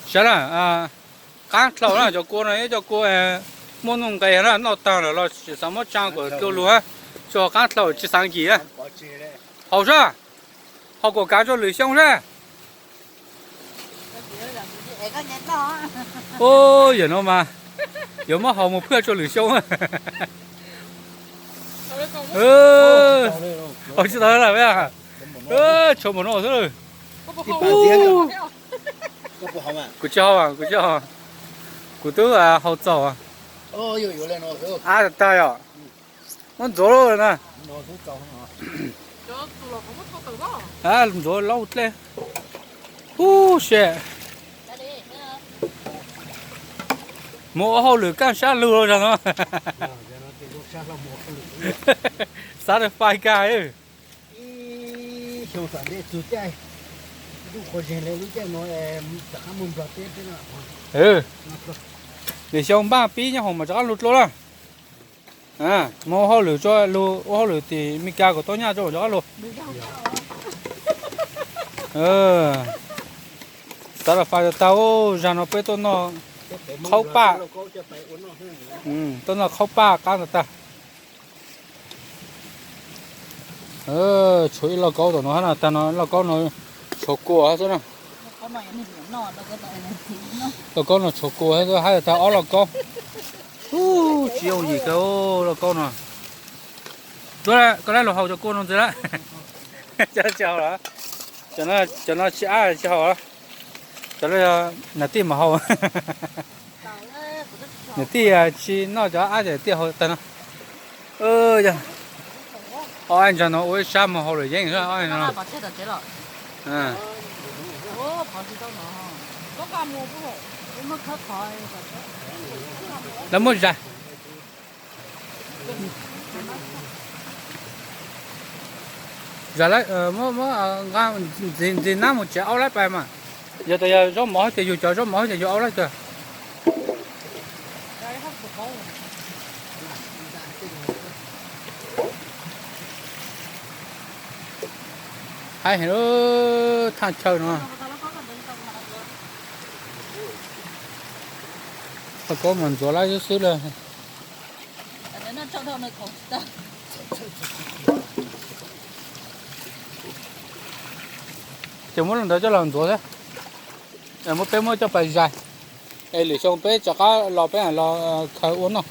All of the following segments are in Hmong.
Saib na, qaab dlhau na, cov kua no ib cov kua muaj nuj nqes na, noj taag lawm los tsis xaav muab tsaa kom dlua lug hab, tsuas qaab dlhau tsis xaav yim. Haus sab, haus kom kaav rua lwm xyoo sab. Yam no mas yuav muab haus mus phaj rua lwm xyoo. Haus tsis tau lawm, tshuav npaum no xwb. Kuv tsis haus, kuv tsis haus. Kuv twb haus txaus. Ab tag yom. Muab ntxuav lawm na. Ntxuav laub dlej. Hub, se. Mus ua hauj lwm kaaj sab lug zog no. Xav fai kag. Lwm xyoo npaj pib nyob hoom mas rov qab lug dlua na. Mus ua hauj lwm, ua hauj lwm tim Meskas kom tau nyaj rua rov qab lug. Xav fai tag, zag no peb tuaj noj qhaub paj. Tuaj noj qhaub paj qab ntag tag. Tshuav ib lauj kaub tom no hab na, tag no lauj kaub no tshuav kua hab xwb na. Lauj kaub no tshuav kua hab xwb, hab tag ob lauj kaub. Tsis yooj yim kawg lauj kaub no. Koj lab lug haus cov kua no ntxiv lawm. Cov no tsis ab tsis haus. Cov no yog nam tij mas haus. Nam tij tsis noj cov ab ces tij haus tag no. Ob ntsa no ua ib sab mus haus luam yeeb no. Lawv muab zais. Zais, nqa ntxiv nab mus tsev aub laib pais mas. Yog tas yog zaub mov ces yug cov zaub mov ces yug aub laib kag. Haib heev, thaaj chaw no. Lauj kaub mas ntxuav lawm xwb xwb lawm. Ces muab lub ntawd coj los ntxuav xwb. Muab, peb muab coj pais zais, es lwm xyoo peb rov qab los peb los khaws ua noj.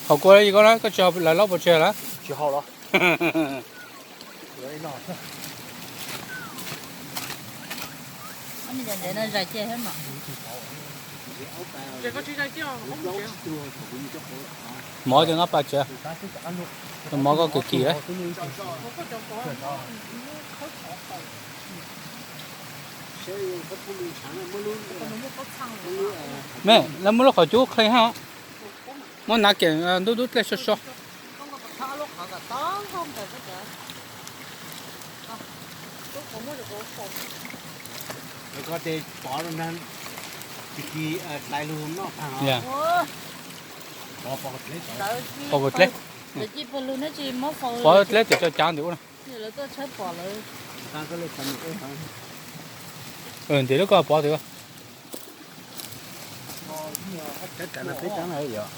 Haus kua li koj na, koj tsis haus lawv laub pov tseg lawm? Tsis haus los. Mov ces nqa pais tsev, mov koj kim kim lawm. Me, lawv muab lub qhov cub qhee hab, muab nav keem ntub ntub dlej so so. Pov dlej, pov dlej ces tso cav ntawm ub na. Ntim lub koj pov twb.